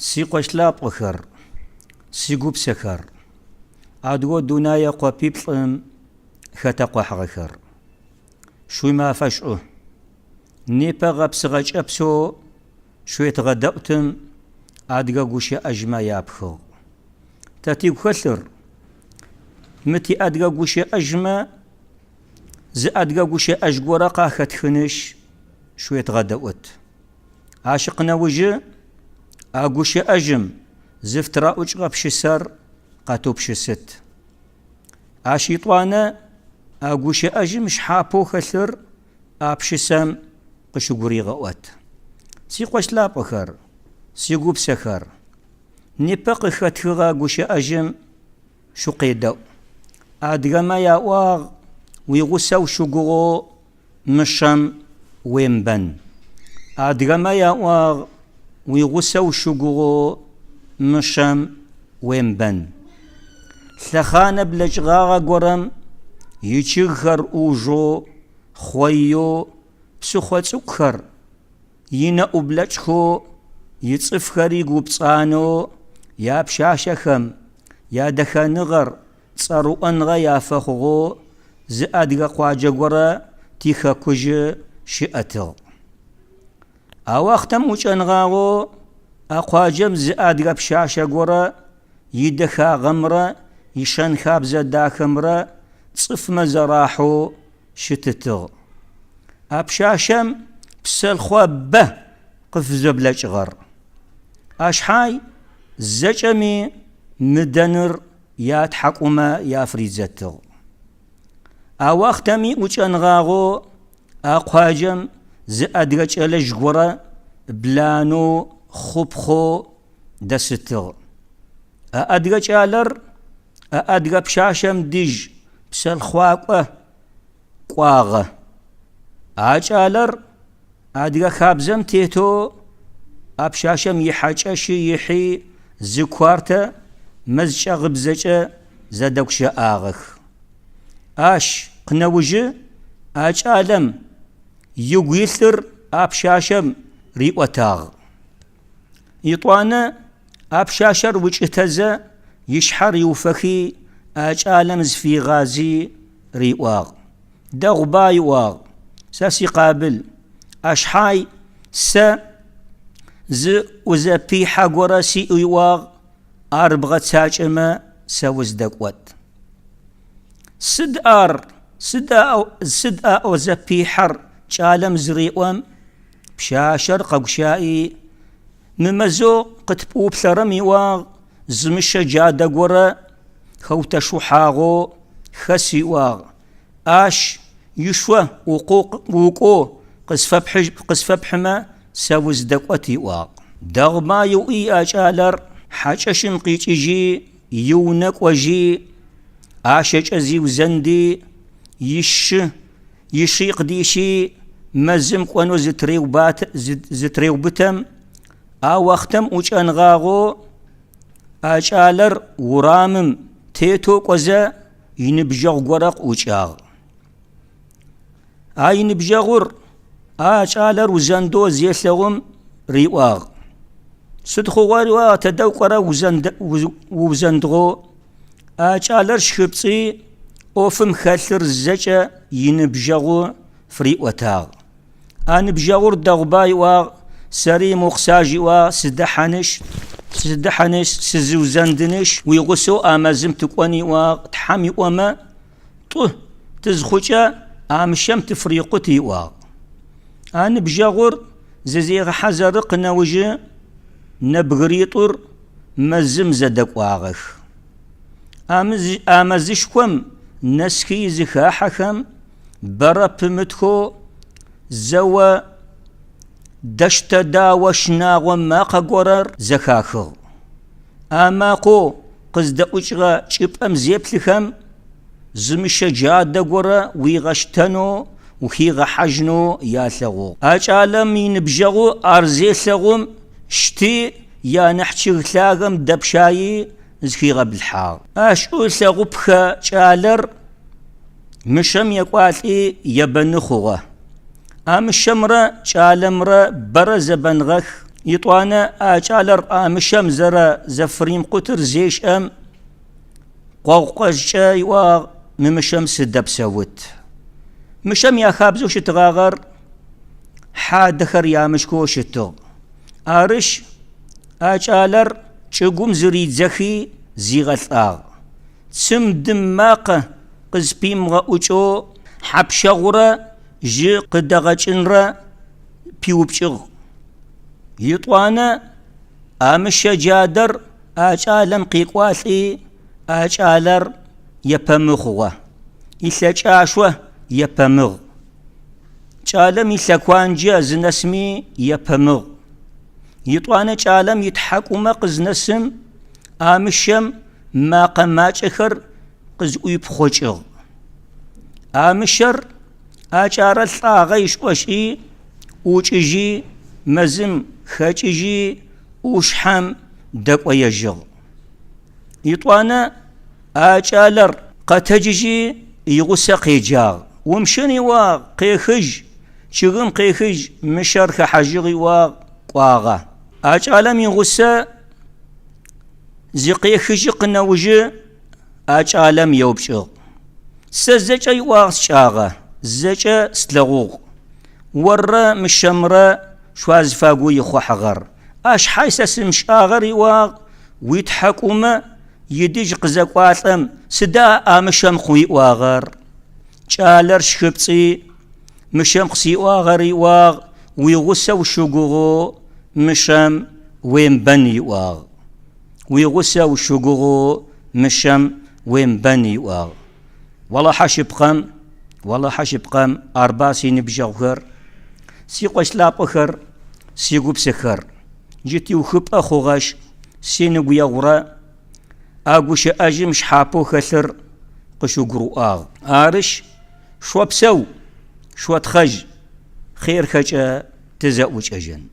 Си къуэш лъапӏэхэр, си гупсэхэр, адыгэу дунае къуапиплӏым хэтэкъухьыгъэхэр. Шъуимафэ шӏу. Непэ гъэпсыгъэ кӏэпсэу шъуетгъэдэӏутым адыгэ гущыӏэжьмэ япхыгъ. Тэ тигу хэлъыр, мы тиадыгэ гущыӏэжьмэ зы адыгэ гущыӏэжь горэ къахэтхынышъ шъуетгъэдэӏут. Ащ къынэужы а гущыӏэжьым зыфтыраӏукӏыгъэ пшысэр къэтыупшысыт. Ащ итӏуанэ а гущыӏэжьым шъхьапэу хэлъыр а пшысэм къыщыгуригъэӏот. Сикъош лъапӏэхэр, сигупсэхэр, непэ къыхэтхыгъэ гущыӏэжьым шъукъедэӏу. Адыгэмэ яӏуагъ, уигъусэ ущыгугъэу мышъэм уемыбэн. Адыгэмэ яӏуагъ, уигъусэ ущыгугъэу мышъэм уемыбэн. Лъэхъанэ блэкӏыгъагъэ горэм ичъыгхэр ӏужъоу, хъоеу, псыхъо цӏыкӏухэр инэӏублэкӏхэу, ицӏыфхэри гупцӏанэу, япшъашъэхэм ядэхэныгъэр цӏэрыӏоныгъэ яфэхъугъэу зы адыгэ къуаджэ горэ тихэкужъы щыӏэтыгъ. А уахътэм ӏукӏэнгъагъэу а къуаджэм зы адыгэ пшъашъэ горэ идэхагъэмрэ ишэн-хабзэ дахэмрэ цӏыфмэ зэрахьэу щытытыгъ. А пшъашъэм псэлъхъо бэ къыфызэблэкӏыгъэр. Ашъхьай зэкӏэми мыдэныр ятхьакӏумэ яфридзэтыгъ. А уахътэми ӏукӏэнгъагъэу а къуаджэм зы адыгэ кӏэлэжь горэ бланэу, хъупхъэу дэсытыгъ. А адыгэ кӏалэр а адыгэ пшъашъэм дижь псэлъхъуакӏо кӏуагъэ. А кӏалэр Адыгэ хабзэм тетэу а пшъашъэм ихьакӏэщы ихьи зы куартэ мэз чӏэгъыбзэкӏэ зэдэгущыӏагъэх. Ащ къынэужы а кӏалэм игу илъыр а пшъашъэм риӏотагъ. Итӏуанэ а пшъашъэр укӏытэзэ ишъхьэ риуфэхи а кӏалэм зыфигъази риӏуагъ. Дэгъуба, ыӏуагъ, сэ сикъабыл, ашъхьай сэ зы ӏузэпихьэ горэ сиӏ ыӏуагъ, ар бгъэцакӏэмэ сэ уздэкӏот. Сыд ар, сыд сыд а ӏузэпихьэр кӏалэм зыреӏом, пшъашъэр къэгущаӏи, мы мэзэу къытпӏуплъэрэм ыӏуагъ, зы мышъэ джадэ горэ хэутэшухьагъэу хэс ыӏуагъ. Ащ ишъо укӏоу къысфэпхьымэ, сэ уздэкӏот, ыӏуагъ. Дэгъуба, ыӏуи а кӏалэр хьакӏэщым къикӏыжьи, иунэ кӏожьи, ӏашэкӏэ зиузэнди, ишы иши къыдищи, мэзым кӏонэу зытыреубытэм, а уахътэм ӏукӏэнгъагъэу а кӏалэр урамым тетэу кӏозэ, иныбджэгъу горэ къыӏукӏагъ. А иныбджэгъур а кӏалэр узэндэу зелъэгъум риӏуагъ. Сыд хъугъэ риӏуагъ, тэдэ укӏорэ уузэндыгъэу? А кӏалэр щхыпцӏи, ӏофым хэлъыр зэкӏэ иныбджэгъу фыриӏотагъ. А ныбджэгъур дэгъуба ыӏуагъ, сэри мо къысаж ыӏуагъ, сыдэхьанышъ, сыдэхьанышъ, сызыузэндынышъ, уигъусэу а мэзым тыкӏон ыӏуагъ, Тхьэм иӏомэ, тӏу тызхъукӏэ а мышъэм тыфырикъут ыӏуагъ. А ныбджэгъур зызегъэхьазыры къынэужы нэбгыритӏур мэзым зэдэкӏуагъэх. А мэзышхом нэсхи зыхахьэхэм, Бэрэ пымытхэу зэо дэщтэ-дао щынагъо макъэ горэр зэхахыгъ. А макъэу къыздэӏукӏыгъэ чӏыпӏэм зеплъыхэм, зы мышъэ джадэ горэ уигъэщтэнэу, ухигъэхьажьынэу ялъэгъугъ. А кӏалэм иныбджэгъу ар зелъэгъум, щти, ианахь чъыг лъагэм дэпщаи зыхигъэблыхьагъ. Ащ ылъэгъупхэ кӏалэр Мышъэм екӏуалӏи ебэны хъугъэ. А мышъэмрэ кӏалэмрэ бэрэ зэбэныгъэх. Итӏуанэ а кӏалэр а мыщэм зэрэзэфыримкъутыр зешӏэм, къогъукъэжькӏэ иӏуагъ, Мы мыщэм сыдэпсэут. Мыщэм яхабзэу щытыгъагъэр хьадэхэр ямышхэу щытыгъ. Арышъ, а кӏалэр чӏыгум зыридзэхи зигъэлӏагъ. Цым-дым макъэ къызпимыгъэӏукӏэу хьапщэгъурэ жьы къыдэгъэкӏынрэ пиупкӏыгъ. Итӏуанэ а мыщэ джадэр а кӏалэм къекӏуалӏи, а кӏалэр епэмы хъугъэ. Илъэкӏашъо епэмыгъ. Кӏалэм илъэкуанджэ зынэсми епэмыгъ. Итӏуанэ кӏалэм итхьакӏумэ къызнэсым, а мыщэм макъэ макӏэхэр къызӏуипхъокӏыгъ. А мыщэр а кӏарэ лӏагъэ ишӏошӏи, ӏукӏыжьи, мэзым хэкӏыжьи, ӏушъхьэм дэкӏоежьыгъ. Итӏуанэ а кӏалэр къэтэджыжьи, игъусэ къеджагъ. Умыщын иӏуагъ, къехыжь, чъыгым къехыжь, мыщэр хэхьажьыгъ иӏуагъ, кӏуагъэ. А кӏалэм игъусэ зыкъехыжьы къынэужы а кӏалэм еупчӏыгъ. Сэ зэкӏэ иӏуагъ сшӏагъэ, зэкӏэ слъэгъугъ. Оррэ мыщэмрэ шъуазыфагу ихъухьыгъэр. Ащ хьай сэ сымышӏагъэр иӏуагъ, уитхьакӏумэ идыжь къызэкӏуалӏэм сыда а мыщэм къыуиӏуагъэр? Кӏалэр щхыпцӏи, мыщэм къысиӏуагъэр иӏуагъ, уигъусэ ущыгугъэу мыщэм уембэн иӏуагъ. Уигъусэ ущыгугъэу мыщэм уембэн иӏуагъ. Олахьэ шъыпкъэм, олахьэ шъыпкъэм, арба синыбджэгъухэр, сикъош лъапӏэхэр, сигупсэхэр. Джы тиухыпӏэ хъугъэшъ, синыгу егъурэ а гущыӏэжъым шъхьапэу хэлъыр къышъугурыӏуагъ. Арышъ, шъопсэу, шъотхъэжь, хъерхэкӏэ тызэӏукӏэжьын.